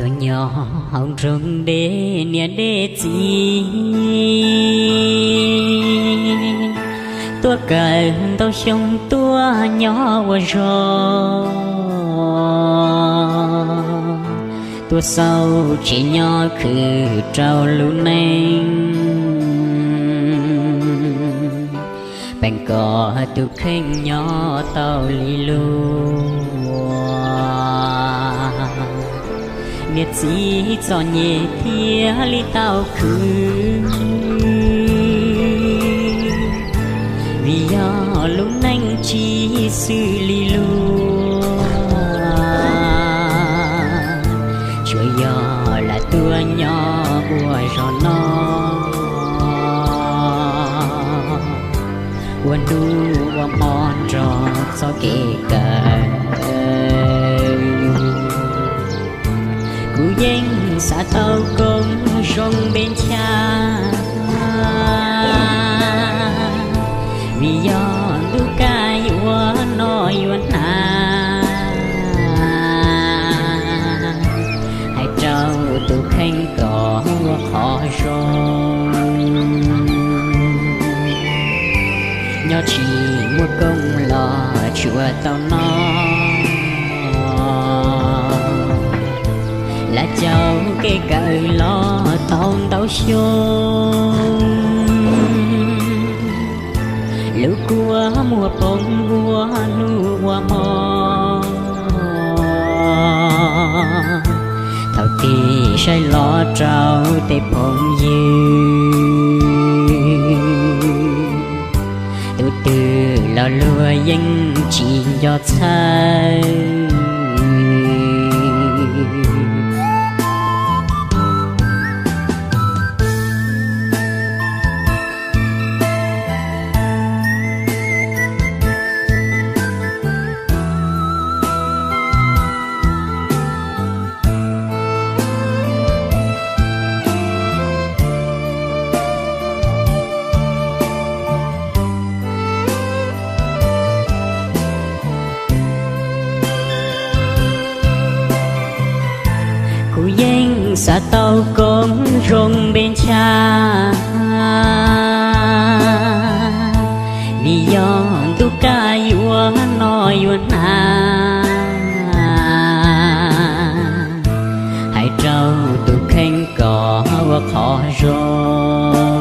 Tuaj nyob hauv nroog deb niam deb txiv, tuaj kawm ntau xyoo tuaj nyob ua zog, tuaj xauj tsev nyob khwv rau lub neej, peem kom tus kheej nyob tau li luag. Niam txiv txom nyem thiaj li tau khwv, vim yog lub neej tsis xws li luag, tsuas yog lam tuaj nyob ua zog no, ua hnub ua hmo nrog txoj kev kawm. Kuv yeej xav tau koob zoo npe ncha, vim yog ntuj kaj yuav noj yuav hnav, hais rau tus kheej kom ua qhov zoo. Nyob tsis muaj koob los tsuas tau noj, lam caum kev kawm los tau ntau xyoo. Lub kua muag poob ua hnub ua hmo, thaum twg saib los rau tej phooj ywg, tus twg los luag yeej tsis nco txhawj. Kuv yeej xav tau koob zoo npe ncha, vim yog ntuj kaj yuav noj yuav hnav, hais rau tus kheej kom ua qhov zoo.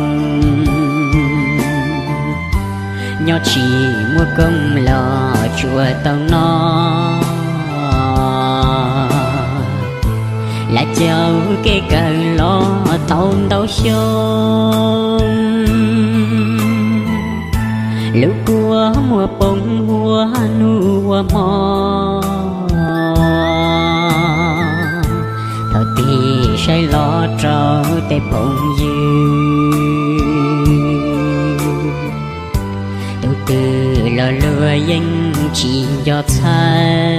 Nyob tsis muaj koob los tsuas tau noj, lam caum kev kawm los tau ntau xyoo. Lub kua muag poob ua hnub ua hmo, thaum twg saib los rau tej phooj ywg, tus twg los luag yeej tsis nco txhawj.